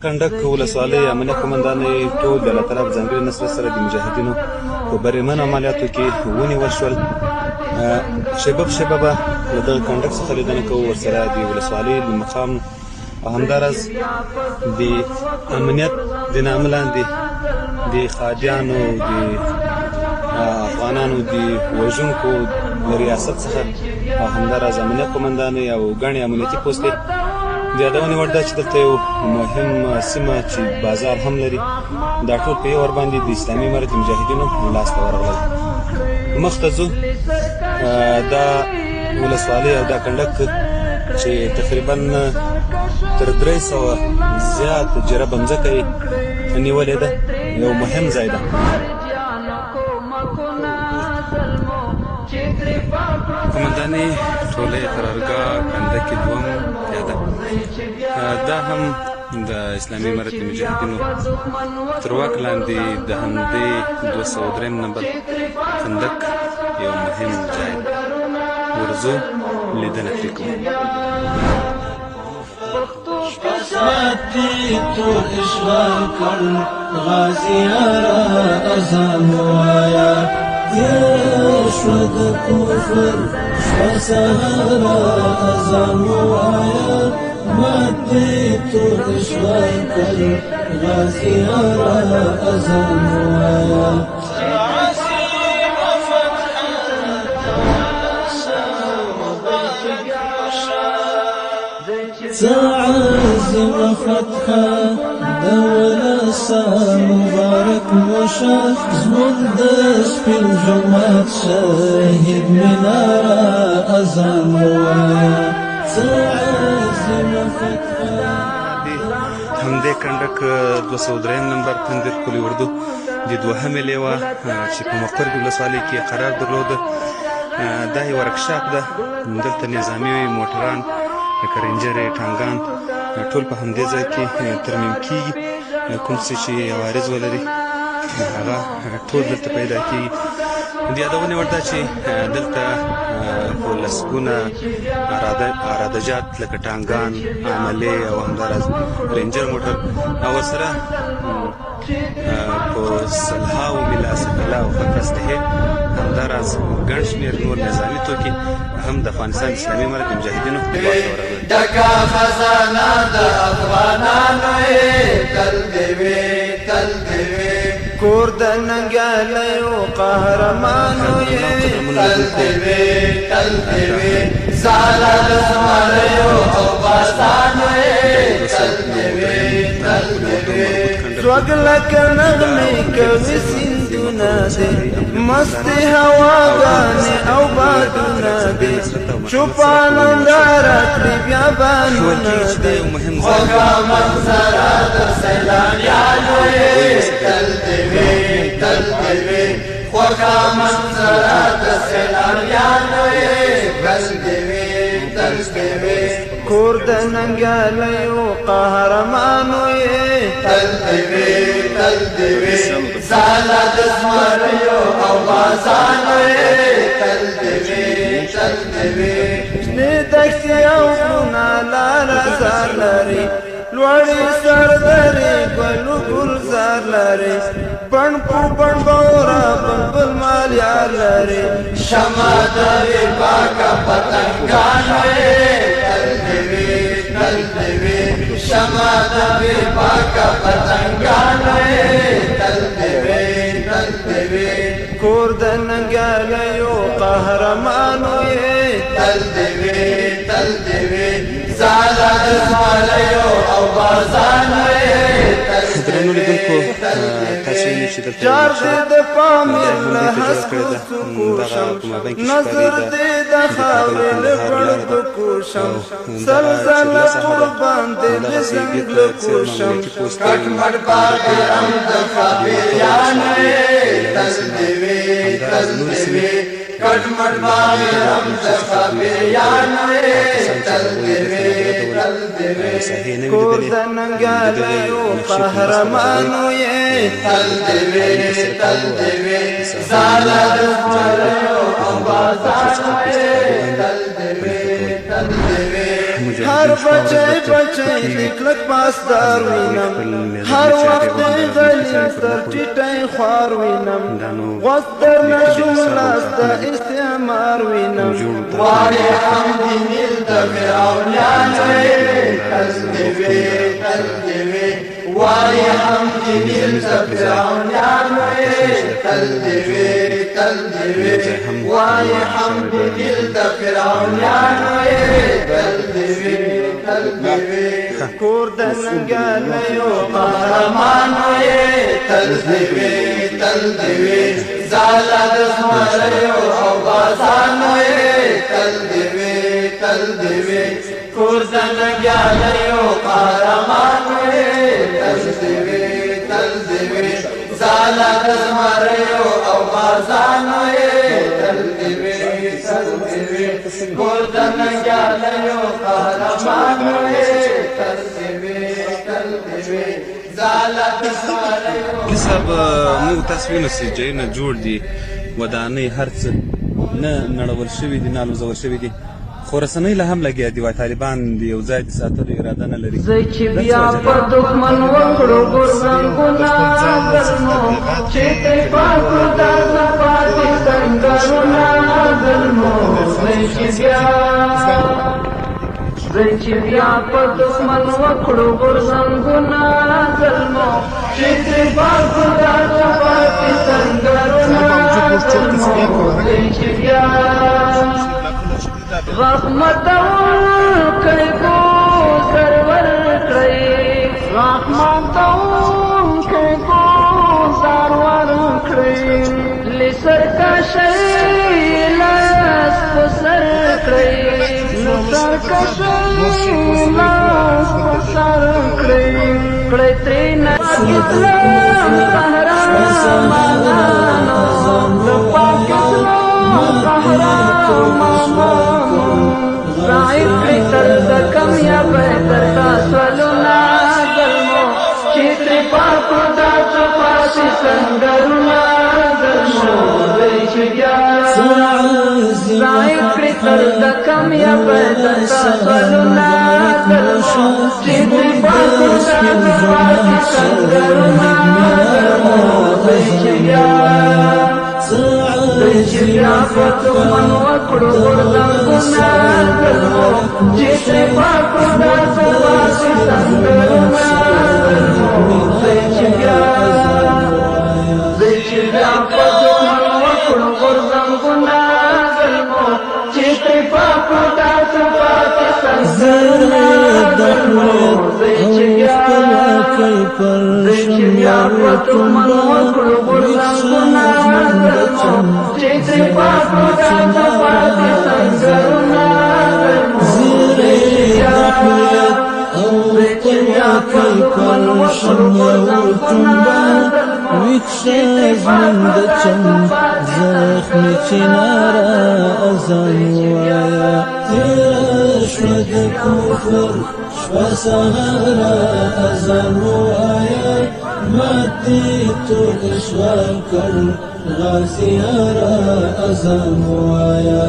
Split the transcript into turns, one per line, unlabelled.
کنډک ولسوالۍ امنیه قومندانۍ ټول د الله تعالی په ځانګړي نصرت سره د مجاهدینو په بریمنو عملیاتو کې ونیول شول. شېبه په شېبه به له دغه کنډک څخه لیدنه کوو، ورسره د ولسوالۍ له مقام او همداراز د امنیت د نامه لاندې د خادیانو د افغانانو د وژونکو له ریاست څخه او همداراز امنیه قومندانۍ او ګڼې امنیتي پوستې. د یادونې وړ ده چې دلته یو مهم سیمه چې بازار هم لري، دا ټول په یو ور باندې د اسلامي امارت مجاهدینو لاسته ورغلل. مخته ځو، دا ولسوالۍ او دا کنډک چې تقریبا تر 300 زیات جربه مځکه یې نیولې ده، یو مهم ځای ده. قومندانۍ ټولۍ قرارګاه کنډک دوم پیاده، دا هم د اسلامي امارت مجاهدینو تر واک لاندې د همدې 203 نمبر خندق یو مهم ځای دی. ورځو لیدنه ترې کوو.
تور اشغال کړ غازیارا اذان وایا، شوه د کفر شپه سهارا اذان وایا، ماتې تور اشغال کړ غازیارا اذان وایا. عزم فتحه د ولسه مبارک وشه، زموږ د سپین جومات شهید مناره اذان ووایه. عزم فتحه
همدې کنډک 203 نمبر تندر قول اردو د دوهمې لیوا چې په مقر ولسوالۍ کې قرار درلود، دا یو ورکشاپ ده. دلته نظامي موټران لکه رینجرې، ټانګان ټول په همدې ځای کې ترمیم کیږي. کوم څه چې عوارض ولري هغه ټول دلته پیدا کیږي. د یادونې وړ ده چې دلته په لسګونه عرادهجات لکه ټانګان، عملې او همداراز رینجر موټر او ورسره په سلهاوو میله اسلحه او خط اسلحې، همداراز ګڼ شمېر نور نظامي توکي هم د افغانستان اسلامي امارت د مجاهدینو واک ته ورغلل.
ډکه خزانه د افغانانو یې تل دې وي، تل دې وي،
کور د ننګیالیو قهرمانو یې
تل دې وي، تل دې وي، زاله د زمریو او بازانو یې تل دې وي، تل دې وي.
ځوږ لکه نغمې کوي سیندونه دي، مستې هواګانې او بادونه دي، چوپه ننداره کړي بیابانونه دي.
خوږه منظره د سیلانیانو یې تل دې وي، تل دې وي، خوږه منظره د سیلانیانو یې تل دې وي، تل دې وي،
کور د ننګیالیو قهرمانو یې
تل دې وي، تل دې وي، زاله د زمریو او بازانو یې تل دې وي، تل دې وي.
شنې دښتې او غرونه لاله زار لري، لوړې سردرې ګلو ګلزار لري، بڼ په بڼ بوره بلبل مالیار لري.
شمع د پاکه پتنګانو یې تل دې وي، تل دې وي، شمع د پاکه پتنګانو یې تل دې وي، تل دې وي،
کور د ننګیالیو قهرمانو یې
تل دې وي، تل دې وي، زاله د زمریو او بازانو یې تل دې
درنو
وي،
لیدونکو،
تل دې
تاسو
وي.
وینئ چې دلته یو
جار
نقشه
دې
ده،
د پامیر
دا
له
هم دې ته جوړه
هسکو
کړې ده.
څوکو
دغه
شم،
په مابین کې
نظر
ښکاري
دې
د
د
کابل او
خاورې له
کندهار لاره
بړکو
ده
کوشم،
او
سل
دغه
ځله
چیرله ساحه ده،
قربان دې له
همدغسې بیرته
ځنګله
څېرمه
کوشم.
امنیتي پوستې
کټ مټ باغرم د
د مقر
ښاپېریانو
ولسوالۍ
یې
د
تل
سیمه،
دې وي،
همداراز
تل
نورې
دې
سیمې
وي، کټ مټ باغرم د
نقشې څخه دوی استفاده کړې.
ښاپېریانو یې
هغه کسان چې
تل
هغوی
دې
دلته
وي،
نادره ډول
تل دې وي،
ساحې نه وي
کور
لیدلې،
د
د دغې
ننګیالیو
نقشې په مرسته به هغوی
قهرمانو یې
تل دې
تعلیم
وي،
ترسره
تل
کولو
دې
او
وي،
د ساحو
زاله
نیولو
د
ځایونه
زمریو
د
او
همدغه نقشې څخه
بازانو
په
یې
استفادې باندې
تل دې
په
وي،
هر بچی بچی دې کلک پاسدار وینم، هر وخت دې غلیم سر ټیټی خوار وینم، غوڅ درنه شوم لاس د استعمار وینم.
وایي هم د نیل د فرعونیانو یې تل دې وي، تل دې وي. وایي هم د نیل د فرعونیانو یې تل دې وي، تل دې وي. وایي هم د نیل د فرعونیانو یې تل دې وي، تل دې وي.
کور د ننګیالیو
قهرمانو یې تل دې وي، تل دې وي. ځاله د زمریو او بازانو یې تل دې وي، تل دې وي. کور د ننګیالیو قهرمانو یې تل دې وي، تل دې وي. ځاله د زمریو او بازانو یې تل دې وي، تل دې وي. کور د ننګیالیو قهرمانو یې تل دې وي، تل دې وي. ځاله د زمریو.
صاحب، موږ تاسو وینو چې ځایونه جوړ دي، ودانۍ هر څه نه نړول شوي دي، نه الوزول شوي دي، خو رسنۍ لا هم لګیا دي، وایي طالبان د یو ځای د ساتلو اراده نه لري.
زه چې بیا په دښمن وکړو غورځنګونه زلمو، چې ترې پاک کړو دا پاتې سنګرونه زلمو. زه چې بیا په دښمن وکړو غورځنګونه زلمو، چې ترې پاک کړو دا پاتې سنګرونه زلمو. زه چې بیا رحمتونکی ګوزر ورکړئ، رحمتونکی ګوزار ورکړئ، له سرکشۍ لاس په سر کړئ، له سرکشۍ لاس په سر کړئ، کړئ ترېنه اسلام قهرمانانو، د پاک اسلام قهرمانانو. ضعیف کړي تر د کامیابۍ تر تاسولونه زلمو، چې ترې پاک کړو دا څه پاتې سنګرونه زلمو. زه چې بیا ضعیف کړي تر د کامیابۍ تر تاسولونه زلمو، چې ترې پاک کړو دا څه پاتې سنګرونه زلمو. زه چې بیا چې بیا په دښمن وکړو غورځنګونه زلمو، چې ترې پاک کړو دا څه پاتې سنګرونه زلمو. زه چې بیا په دښمن وکړو غورځنګونه زلمو، چې ترې پاک کړو دا څه پاتې سنګرونه زلمو. زه چې بیا په دښمن وکړو غورځنګونه زلمو، چې ترې پاک کړو دا څه پاتې سنګرونه زلمو. زه چې بیا په دښمن وکړو غورځنګونه زلمو، چې ترې پاک کړو دا څه پاتې
زخمي چناره اذان وایا، تېره شوه د کفر شپه سهاره اذان وایا، مات دې تور اشغال کړ غازیاره اذان وایا.